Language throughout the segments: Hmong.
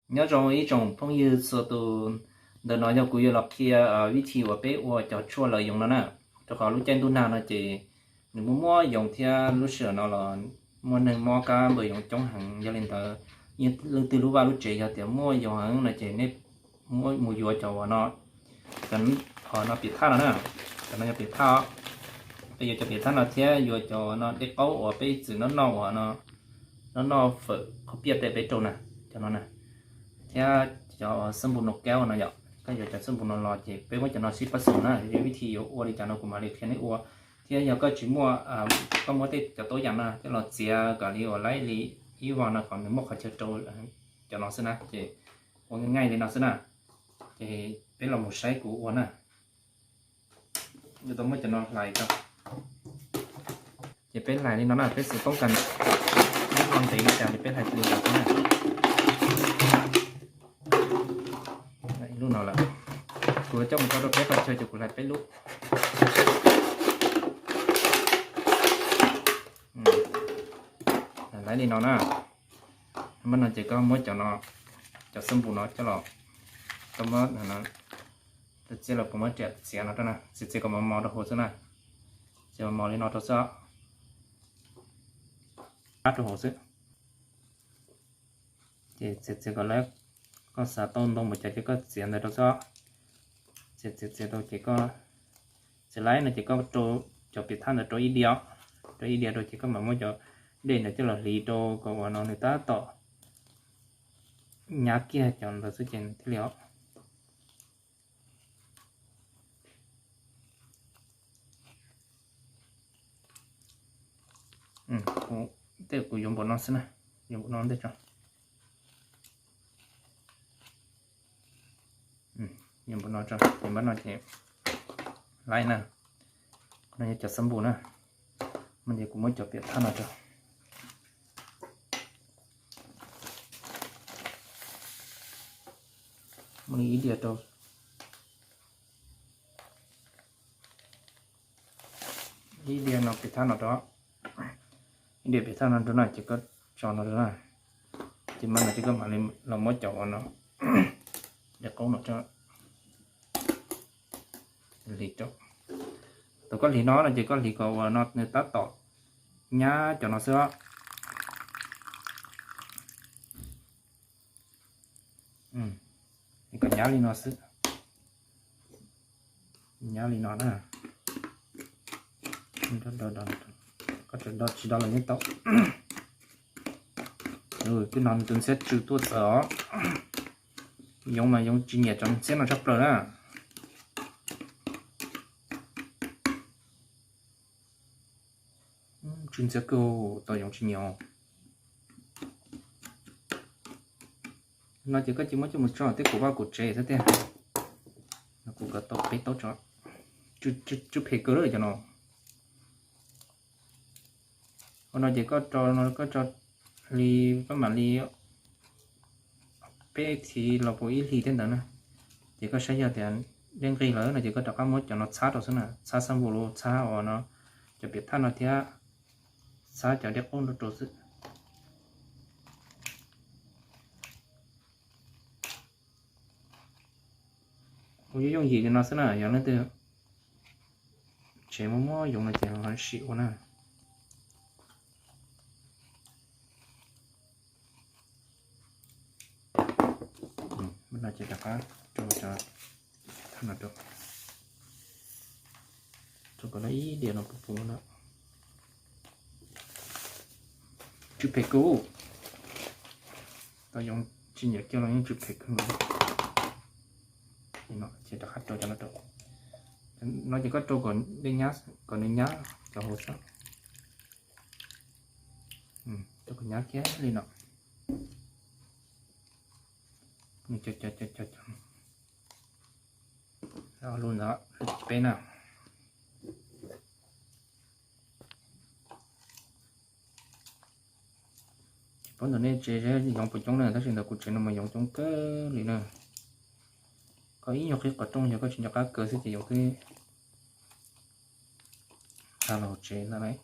Nyob zoo ib tsoom phooj ywg txhua tus, ntawm no yog kuv yuav los qhia vib thi uas peb ua cov tshuaj lawv yoov no na. Rau qhov lub caij ntuj nag no ces nws muaj muaj yoov thiab lub sij hawm no los muaj neeg mob kab npawg yoov coob heev. Yog li ntawd, leej twg lub vaj lub tsev yog tias muaj yoov heev no ces nej mus yuav cov uas no, cov uas no piam thaj no na. Cov no yog piam thaj os. Peb yuav cov piam thaj no thiab yuav cov no dej qaub uas peb txwm noj noj uas no, noj noj fawm qhob piaj tej peb rau na, cov no na, thiab cov xab npum no kaub no yom. Koj yuav cov xab npum no los ces peb muab cov no sib pab xus na, vib thi yuav ua li cas no kuv mam li qhia nej ua. Thiab yog koj tsis muaj, koj muab tej cov tub yam no coj los txiav kom li uas laib li ib vog no kom nws muaj qhov chaw rau cov no xwb na, ces ua nqaij li no xwb na. Ces peb los mus saib kuv ua na. Yuav tau muab cov no hlais rau. Ces peb hlais li no na, peb xav toob kas ntev li cas ces peb hlais li cas xwb na. Ib lub no lawm, kuv coj mus tso rau peb qhov chaw ces kuv hlais peb lub. Hlais li no na. Mas no ces koj muab cov no, cov xab npum no coj los, koj muab txiav los puas muab riam txiav no rau na, txiav txiav kom mos mos rau hauv xwb na. Txiav mos mos li no rau xwb, rau hauv xwb. Ces txiav txiav kom lawv, koj xav tau ntau npaum cas ces koj txiav ntawd rau xwb. Txiav txiav txiav tau ces koj, txiav laib no ces koj rau cov piam thaj ntawd rau ib diav, rau ib diav rau ces koj mam muab cov dej ntawd coj los hliv rau kom uas no nws tab tom nyab kiag cov ntawd xwb ces thiaj li os. Tej kuv yuav npaum no xwb na, yuav npaum no ntej tso. Yuav npaum no tso, ces npab no ces laib na. Qhov no yog cov xab npum na. Mas ces kuv muab cov piam thaj no rau. Muab li ib diav rau. Ib diav no piam thaj no rau. Ib diav piam thaj no rau na ces koj tso no rau na. Ces mas no ces koj mam li los muab cov uas no, dej qaub no rau. Hliv rau. Thaum koj hliv no no ces koj hliv kom uas no nws tab tom nyab cov no xwb. Kom nyab li no xwb. Nyab li no na. Koj tsis do los yeej tau. Twb no tus ntxhiab tsw tuaj txawv os. Yoov mas yoov tsis nyiam cov ntxhiab no tshaj plaws na. Tsw ntxhiab kawg, tau yoov tsis nyiam. No ces koj cia muab coj mus tso tej kuv vaj kuv tsev xwb tiag. Kuv kov tau peb taub tso. Tsw phem kawg lawm cov no. Ua no ces koj rau no koj tso li, koj mam li peb thiv los puas ib hlis thiab ntawd na. Ces koj saib yog tias dej nqig lawm no ces koj rov qab muab cov no txhab rau xwb na, txhab xab npum los txhab uas no, cov piam thaj no thiab txhab cov dej qaub rau rau xwb. Ua yooj yooj yim li no xwb na, yog leej twg tsev muaj muaj yoov no ces ho sim ua na. No ces rov qab rau cov thaj no rau, rau kom lawv ib diav no puv puv no. Tsw phem kawg. Tau yoov tsis nyiam kiag los yeej tsw phem kawg nkaus. Ces rov qab rau cov no rau. No ces koj rau kom dej nyab, kom nws nyab cov hauv xwb. Rau kom nyab kiag li no. Nws cov cov cov cov lub ntawd lub peb na. Tsis paub ntawm nej tsev yoov puas coob na, tab sis ntawm kuv tsev no mas yoov coob kawg li na. Koj ib nyuag qhib qhov rooj yog koj tsis nco qab kaw xwb ces yoov twb tag los tsev ntawd lauj.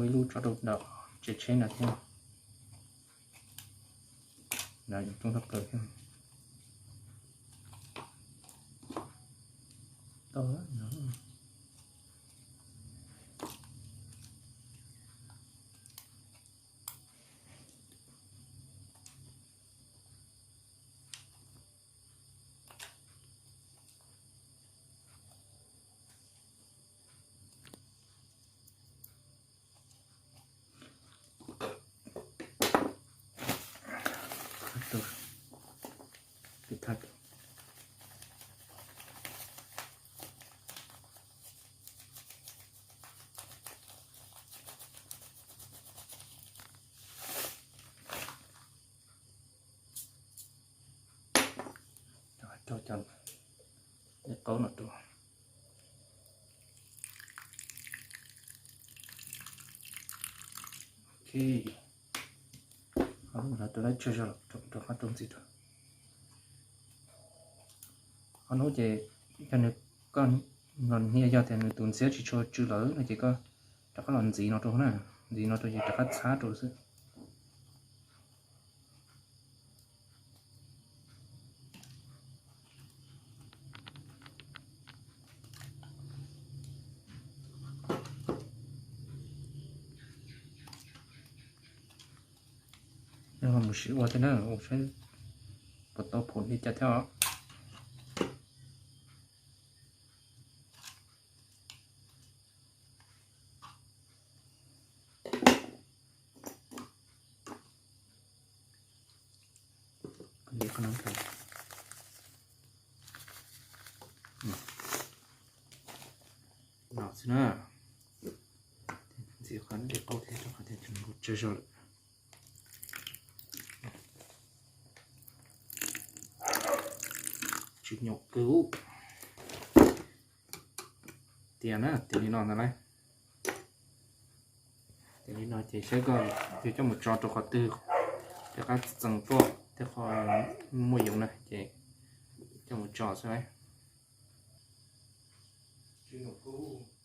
Ib lub tso rau nram tsev tsheb no thiab. Nram coob tshaj plaws thiab. Tau no. Rau cov qaub no rau. Ok, ho lub no rau lawm tsawg zog lawm, rau qab rau ntxiv rau. Ho hnub ces yog nws, koj los hnia yog tias nws tus ntxhiab tsis tshua tsw lawm no ces koj rov qab los ntxiv no rau na, ntxiv no rau ces rov qab txhab rau xwb. Mus sim ua thiab na, ua saib puas tau phoom li cas thiab os. Li qhov no, no xwb na. Ntxiv qhov li qaub thiab rau qhov tias tsawg zog lawm. Tsis nyuam kawg. Tias na, tias li no ntag lauj. Tias li no ces saib koj yuav coj mus tso rau qhov twg, rov qab txeem tuaj thiab qhov muaj yoov na ces coj mus tso xwb lauj. Tsis nyuam kawg.